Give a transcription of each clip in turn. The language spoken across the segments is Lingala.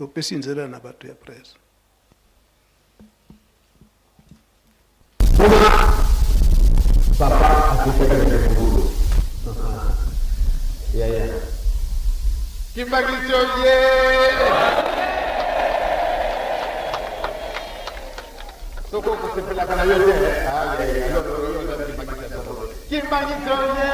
Topesi nzela na bato ya presse. Kuna papa akutaki na mobulu. Yaya. Kimbanguiste oye! Soki okosepelaka na yo te, ah, yaya, yo yo oza kimbanguiste ya solo te. Kimbanguiste oye!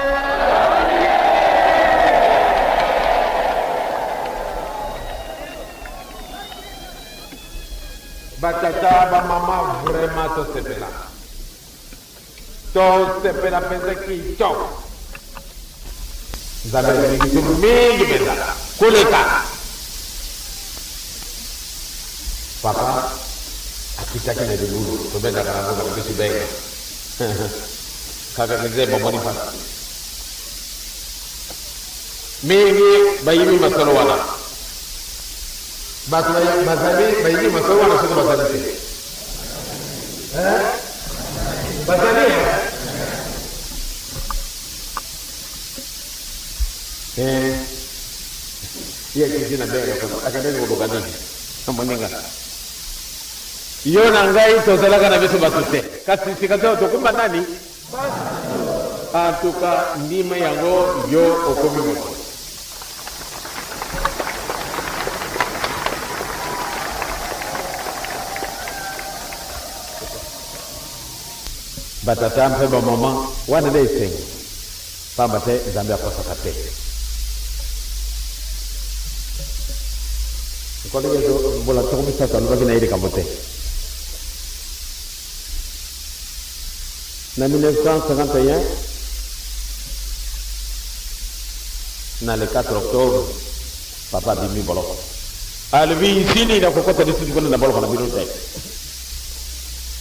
Ba tata ba mama vraiment tosepela tosepela mpenza kitoko nzambe alingi biso mingi mpenza koleka papa akitaki na libulu tobengaka na mboka na biso benga kaka kizemba moni mpasi mingi bayimi masolo wana Bato bazali bayebi masolo wana soki bazali te. Eh? Bazali eh? Ye akiti na bere akendaki koluka nini? Moninga yo na ngai tozalaka na biso bato te, kasi sika to tokumba nani? Antuka ndima yango yo okomi moto. Batata mpe bamama, wana nde esengo, pamba te Nzambe akosaka te. Nkolo Yesu mbula 30 alobaki na ye likambo te. Na 1951, na le 4 octobre, papa abimi boloko. Alobi nsini nakokota lisusu kuna na boloko na bino te.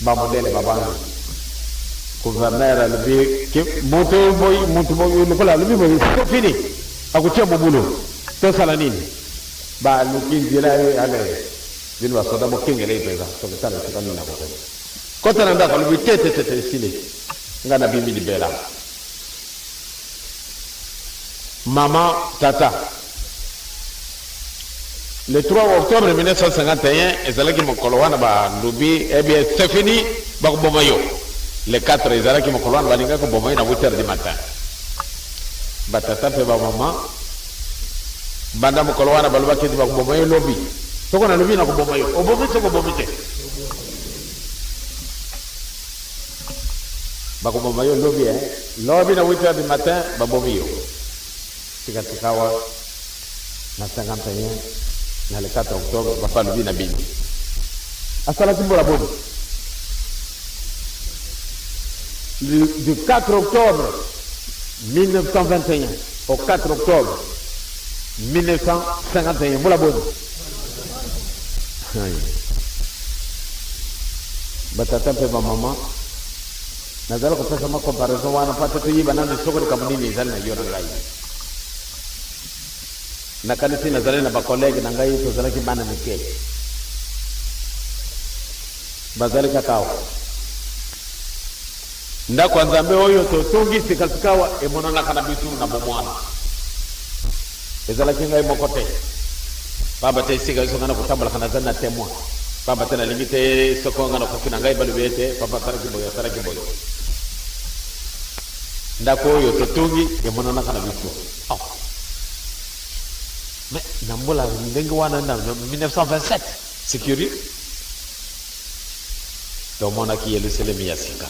Bamodele babangi. Gouverneur alobi moto boyi moto boyi lokola alobi boye c'est fini, akotia mobulu, tosala nini? Baluki nzela ale bino basoda bokengela ye mpenza, tokotala esika nini akokende. Kota na ndako alobi te te te te esili nga na bimi libela. Maman tata le 3 octobre 1951 ezalaki mokolo wana balobi eh bien c'est fini bakoboma yo. Le 4 ezalaki mokolo wana balingaki koboma yo na 8 heures du matin. Batata mpe bamama banda mokolo wana balobaki ete bakoboma yo lobi. Soko nalobi nakoboma yo, obomi soko obomi te. Bakoboma yo lobi eh. Lobi na 8 heures du matin babomi yo. Sika sikawa na 51 na le 4 octobre papa alobi na bimi. Asalaki mbola boni? Du 4 octobre 1921 au 4 octobre 1951 mbola boni? Batata mpe bamama, nazali kopesa mwa comparaison wana mpo ate toyeba nanu soko likambo nini ezali na yo na ngai. Nakanisi nazali na bakolege na ngai, tozalaki bana mike, bazali kaka awa. Ndako ya Nzambe oyo totongi sikasikawa emonanaka na biso na bomwana. Ezalaki ngai moko te, pamba te esika nyonso ngai nakotambolaka nazali na temoin, pamba te nalingi te soko ngai nakufi na ngai balobi ete papa asalaki boye, asalaki boye. Ndako oyo totongi emonanaka na biso. Oh. Mais na mbula ndenge wana na 1927, c'est curieux. Tomonaki Yelusalemi ya sika.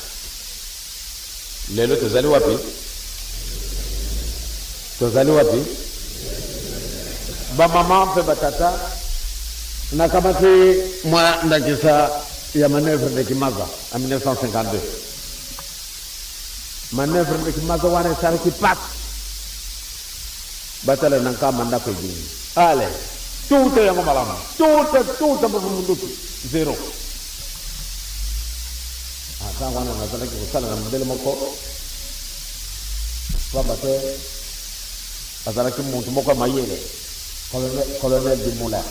Lelo tozali wapi? Tozali wapi? Bamama mpe batata, nakamati mwa ndakisa ya manœuvre de Kimaza en 1952. Manœuvre de Kimaza wana esalaki pasi. Batala na nkama ndako ebimi. Ale, tuta yango malamu. Tuta, tuta mpo munduki. Zero. Ah, ntango wana nazalaki kosala na mondele moko, pamba te azalaki moto moko ya mayele, colonel, colonel du Moulin.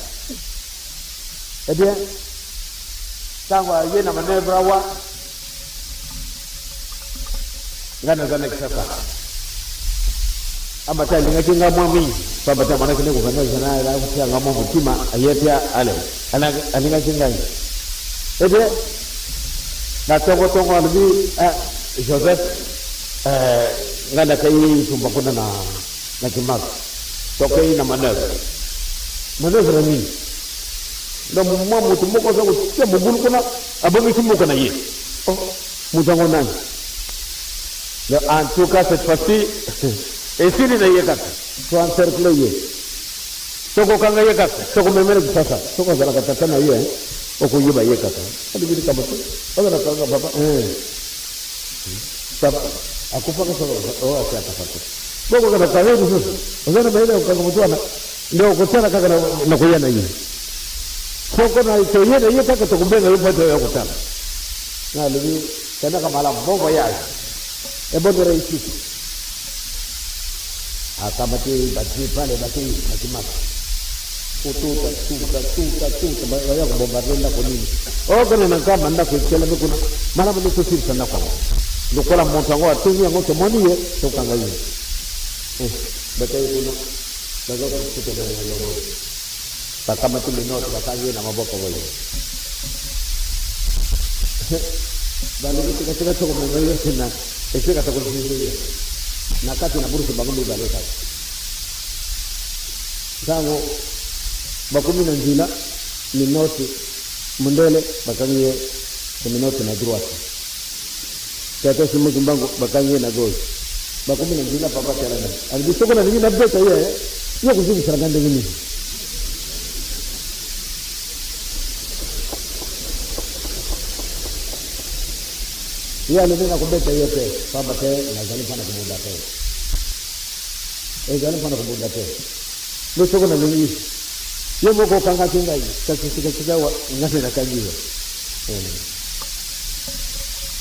Eh bien, ntango aye na manœuvre awa, ngai naza na Kinshasa, amba te alingaki ngai mwa mingi. Pamba te amonaki nde gouverneur general akotia nga mwa motima, aye te ale alingaki ngai. Ete na tongo tongo alobi eh, Joseph eh, ngai nakei tumba kuna na na Kimaka, tokei na manœuvre. Manœuvre nini? Donc mwa moto moko aza kotia mobulu kuna, abongisi mboka na ye. Oh, moto yango nani? En tout cas cette fois-ci esili na ye kaka to encercle ye, tokokanga ye kaka, tokomemela Kisasa. Soki ozalaka tata na ye okoyeba ye kaka, alobi likambo te, ozalaka kaka papa papa akufaka soki oyo asi akafa te, bokoka na kanga ye lisusu, oza na mayele ya kokanga moto wana nde okotala kaka na koya na ye, soko na toye na ye kaka tokobenga ye mpo ete oya kotala. Nga alobi Kendaka malamu, bon voyage et bonne reussite. Akamati ba jeep ale bakei na Kimaka. Kotuta tuta tuta tuta baya kobombarde ndako nini. Okende na nkamba ndako etelemi kuna malamu nde tosilisa ndako yango. Lokola moto yango atongi yango tomoni ye tokanga ye. Eh, bakei kuna baza kofuta na yango. Bakamati menotte bakangi ye na maboko boye. Balobi tika tika tokomema ye na esika tokojuge ye na kati na bourse bango mibale kaka. Ntango bakomi na nzela minote mondele bakangi ye na minote na droite, tata Simon Kimbangu bakangi ye na gauche. Bakomi na nzela, papa telemi alobi soko nalingi nabeta ye, ye kozongisela ngai ndenge nini? Ye alobi nakobeta ye te, pamba te nazali mpo na kobunda te, ezali mpo na kobunda te. Nde soko nalingi ye moko okangaki ngai, kasi sikasika awa ngai nde nakangi yo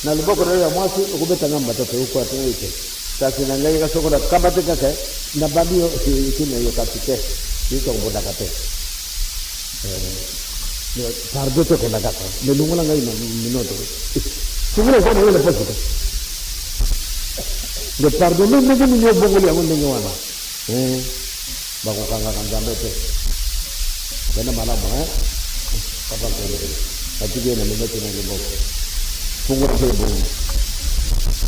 na loboko na yo ya mwasi, okobeta ngai mbata te, okwata ngai te, kasi na ngai kaka soko nakamati kaka nabambi yo kino yo, kasi te biso tokobundaka te, pardon, tokenda kaka melongola ngai na minoto fungola eza na yo na poche te nde pardon. Me ndenge nini obongoli yango ndenge wana? Bakokangaka Nzambe te. Kenda malamu papa, kende. Atiki ye na minoto na loboko, fungola mpe ebongi.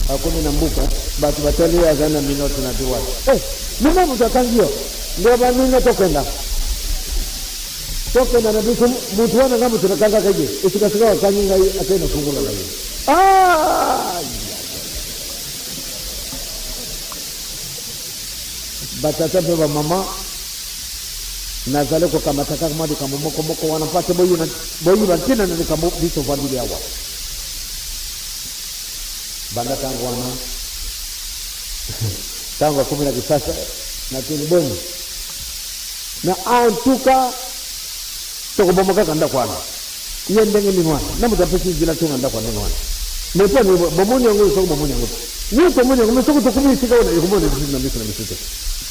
Akomi na mbuka, bato batali ye, azali na minoto na droite. Eh, mima moto akangi yo nde baninga, tokenda, tokenda na biso. Motu wana nga moto nakangaka ye, esikasika akangi ngai, akei na fungola na ye. Ah! Batata mpe bamama, nazali kokamata kaka mwa likambo moko moko wana mpo ate boyiba ntina na likambo biso tovandeli awa. Banda ntango wana, ntango akomi na Kisasa, natuni boni na en tout cas tokoboma kaka ndako wana. Ye ndenge nini wana na moto apesi nzela tonga ndako ya ndenge wana? Mais mpo bomoni yango, soki bomoni yango te, ye tomoni yango. Mais soki tokomi esika wana, ekomona lisusu na miso na biso te.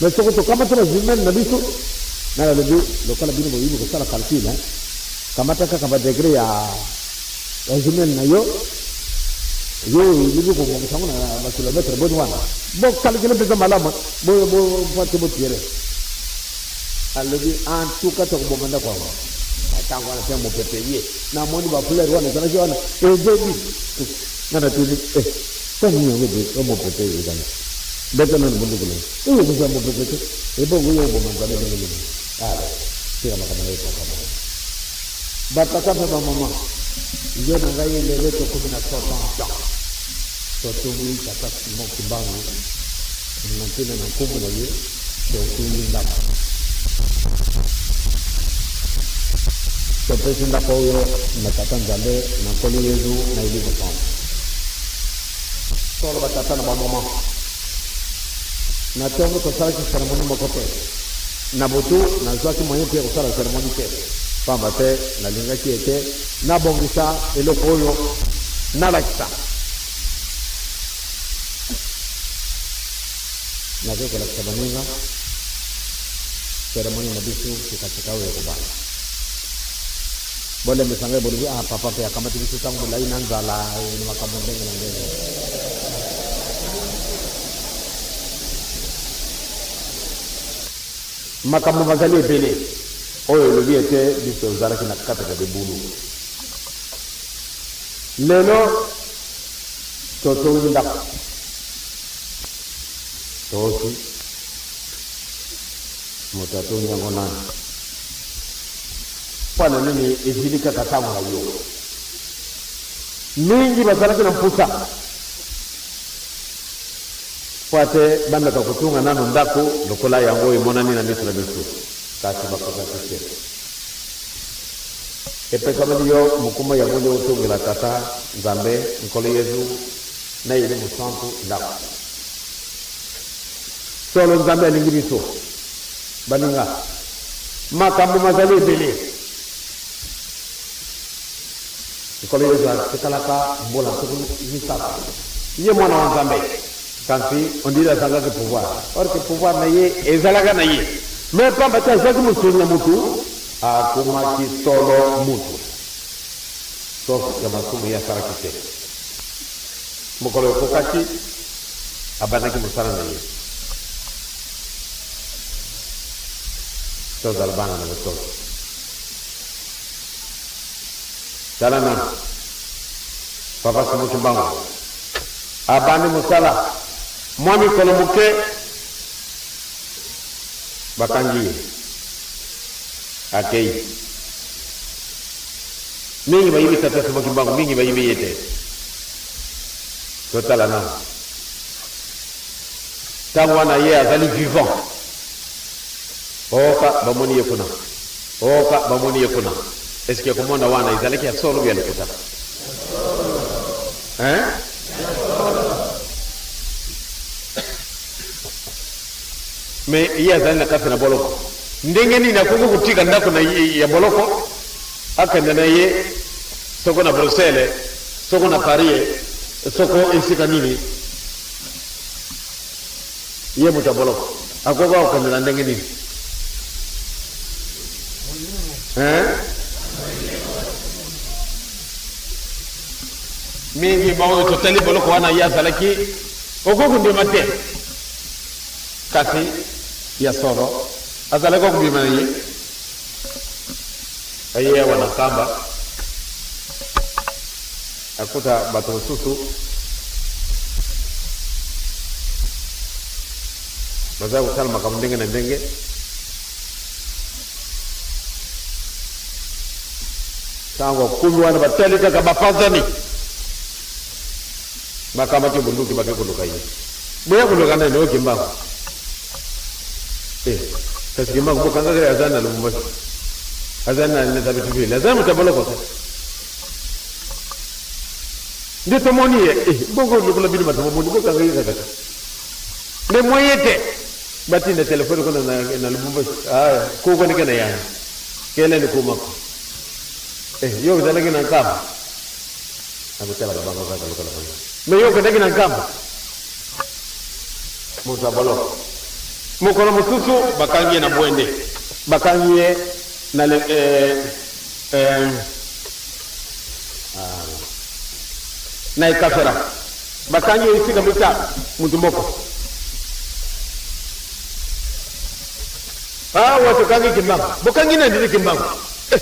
Mais soki tokamata bajumelle na biso, nga nalobi lokola bino boyebi kosala calcul, kamata kaka badegré ya jumelle na yo, yo oyebi kobongisa yango na bakilometre boni wana, bocalcule mpenza malamu po te botiere. Alobi en tout cas tokoboma ndako yango na ntango wana te. Mopepe ye namoni bafleur wana ezalaki wana ebebi. Nga natuni eh, ntango nini yango ebe mopepe ezali beta nanu bunduku na ye, eyo eza mopepe te, ebongo yo oboma Nzambe ndenge nini? Ale tika makambo na ye papa. Batata mpe bamama, yo na ngai lelo tokomi na 60 ans, totongi tata Simon Kimbangu na ntina na nkombo na ye. Totongi ndako, topesi ndako oyo na Tata Nzambe, na Nkolo Yezu, na Elimo Santu. Solo batata na bamama, na ntongo tosalaki cérémonie moko te, na butu nazwaki moyen te ya kosala cérémonie te, pamba te nalingaki ete nabongisa eloko oyo nalakisa. Nakoki kolakisa baninga cérémonie na biso sikatika oyo ekobanda. Bolembisa ngai, bolobi ah, papa mpe akamati biso ntango molai na nzala na makambo ndenge na ndenge. Makambo mazali ebele oyo elobi ete biso tozalaki na kati ya libulu. Lelo totongi ndako, tosi moto atongi yango nani? Mpo na nini ezili kaka ntango na yo? Mingi bazalaki na mposa Mpo ete bameka kotunga nanu ndako lokola yango emonani na miso na biso, kasi bakokaki te. Epesameli yo mokumba yango nde otongela Tata Nzambe, Nkolo Yezu na Elimo Santu ndako. Solo Nzambe alingi biso, baninga. Makambo mazali ebele. Nkolo Yezu atikalaka mbula 30, ye Mwana wa Nzambe, kasi on dirait azangaki pouvoir, or que pouvoir na ye ezalaka na ye, mais pamba te azwaki mosuni ya mutu, akomaki solo mutu, sauf ya masumu ye asalaki te. Mokolo ekokaki, abandaki mosala na ye. Tozala bana na botosi. Tala nanu papa Simon Kimbangu abandi mosala mwa mikolo moke bakangi ye akei mingi bayibi tata Simon Kimbangu mingi bayibi ye te totala nanu ntango wana ye azali vivant oka bamoni ye kuna Oka bamoni ye kuna. Est ce que komona wana ezalaki ya solo ou ya lokuta? Hein? Mais ye azali na kati na boloko. Ndenge nini akoki kotika ndako na ye ya boloko akende na ye soko na Bruxelles, soko na Paris, soko esika nini? Ye moto ya boloko akoki kokende na ndenge nini? Hein? Mingi baoyo totali boloko wana ye azalaki, okoki kondima te, kasi ya solo azalaki kobima na ye aye awa na Nkamba akuta bato mosusu baza kosala makambo ndenge na ndenge. Ntango akomi wana, batali kaka bapanzani, bakamati bunduki, bake koluka ye. Boya koluka nani? Oyo Kimbangu. Eh, kasi Kimbangu bokangaka ye, aza na Lubumbashi, aza na Elizabethville, aza moto ya boloko te. Nde tomoni ye, eh, bongo lokola bino bato bomoni, bokanga ye kaka te. Nde moye te batinda telefone kuna na, na Lubumbashi, ah, koko ndeke na yana kelele kumako. Eh, yo ozalaki na Nkamba, nakotalaka bango kaka lokola bango, me yo okendaki na Nkamba, moto ya boloko. Mokolo mosusu bakangi ye na Bwende, bakangi ye na le, eh, eh, ah, na Ekafera, bakangi ye esika mita motu moko. Awa tokangi Kimbangu, bokangi nani nde Kimbangu? Eh.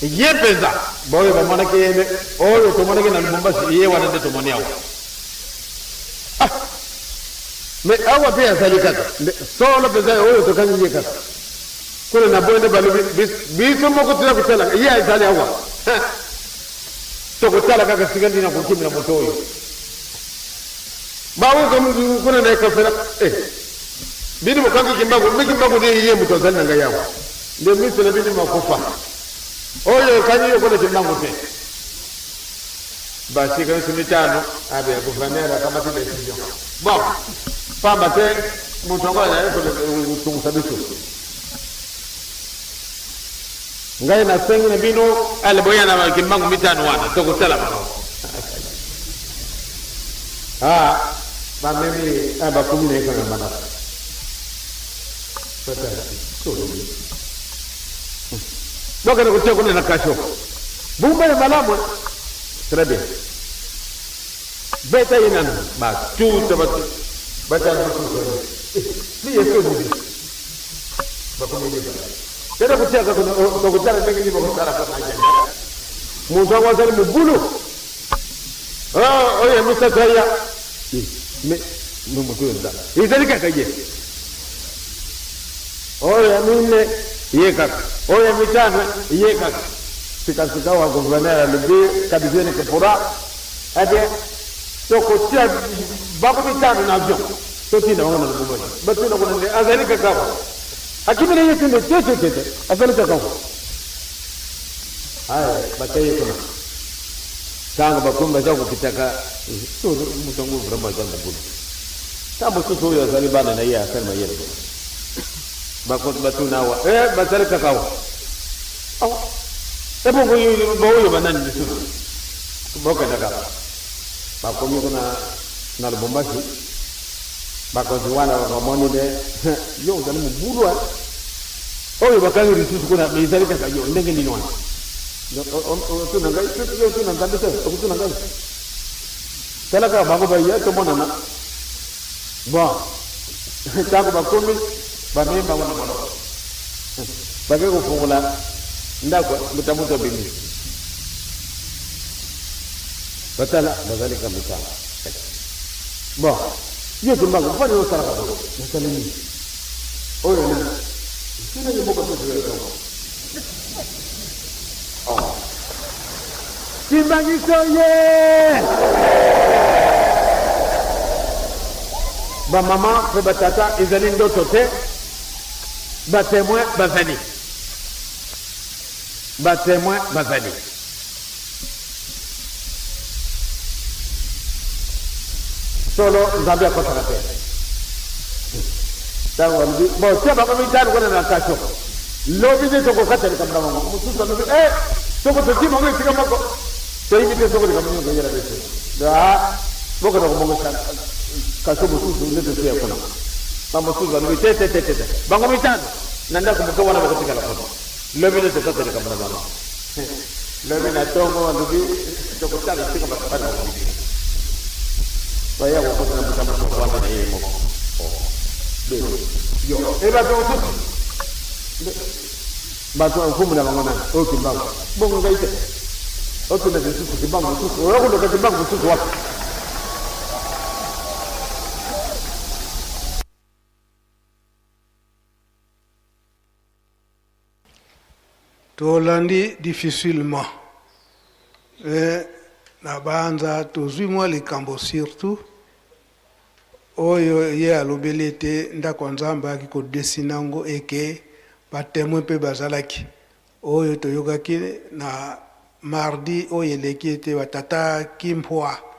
Ye mpenza baoyo bamonaki ye nde oyo tomonaki na Lubumbashi, ye wana nde tomoni awa. Ah! Me awa mpe azali kaka solo mpenza oyo tokangi ye kaka kuna na boye nde balobi biso moko toza kotala ye azali awa, tokotala kaka sika ntina kokimela moto oyo baoka kuna na ekafela. Eh, bino bokangi Kimbangu, mpe Kimbangu nde ye moto azali na ngai awa, nde miso na bino makufa oyo ekangi yo kuna Kimbangu te. Basika nyonso mitano abe gouverneur akamati decision bon, pamba te moto yango azali kotungisa biso. Ngai nasengi na bino ale boya na Kimbangu mitano wana tokotala bango. Ah, bamemi ah, bakomi na ye kaka mbandaka bokende kotia kuna na kasho bumba ya malamu. Très bien, beta ye nanu batuta batu batala mosusu. Liyeso ebongi bakomi mibale tena kotiaka tokotala ndenge nini bakosala moto yango azali mobulu oyo ya misato aya me moto oyo eza ezali kaka ye oyo ya mine ye kaka oyo ya mitano ye kaka sikasika wa gouverneur alobi kabiziene kepura eh bien tokotia bango mitano na avion totinda bango na Lubumbashi batinda kuna nde azali kaka awa akimi na ye tinde te te te te azali kaka awa aya batie ye kuna ntango bakomi baza kokitaka moto yango vraiment aza mobulu ntango mosusu oyo azali bana na ye asali mayele bakonzi batuna awa eh, bazali kaka awa awa ebongo baoyo banani lisusu bokendaka bakomi kuna na Lubumbashi bakonzi wana bamoni nde yo ozali mobulu oyo bakangi lisusu kuna ezali kaka yo ndenge nini wana otuna ngai yo otuna Nzambe te okotuna ngai tala kaka bango baya tomonana bon ntango bakomi bamemi bango na boloko bake kofungola ndako moto moto abimi batala bazali kaka mitano bon yo Kimbangu mpani osalaka boye nasali nini oyo nani esilaki moko tozoyatongo Kimbangiso ye bamama mpe batata ezali ndoto te batémoin bazali batémoin bazali solo Nzambe akosaka te ntango alobi bon tia bango mitano kuna na kasho lobi nde tokokata likambo na bango mosusu alobi e soko totii bango esika moko toyebi te soko likambo nini koyela biso a bokenda kobongisa kasho mosusu nde totia kuna bamosusu balobi te te te te te bango mitano na ndako moke wana bakotikala kuna lobi nde tokata likambo na bango lobi na ntongo balobi tokotala esika bato bana bakobi baya kokota na moto moto wana na ye moko yo e bato mosusu bato ya mfumu na bango nani oyo Kimbangu bongo ngai te okende lisusu Kimbangu mosusu oya koluka Kimbangu mosusu wapi Tolandi difficilement mais na banza tozui mwa likambo surtout oyo ye alobeli ete ndako ya Nzambe ayaki ko dessiner yango et que ba temoins mpe bazalaki oyo toyokaki na mardi oyo eleki ete ba tata Kimpua.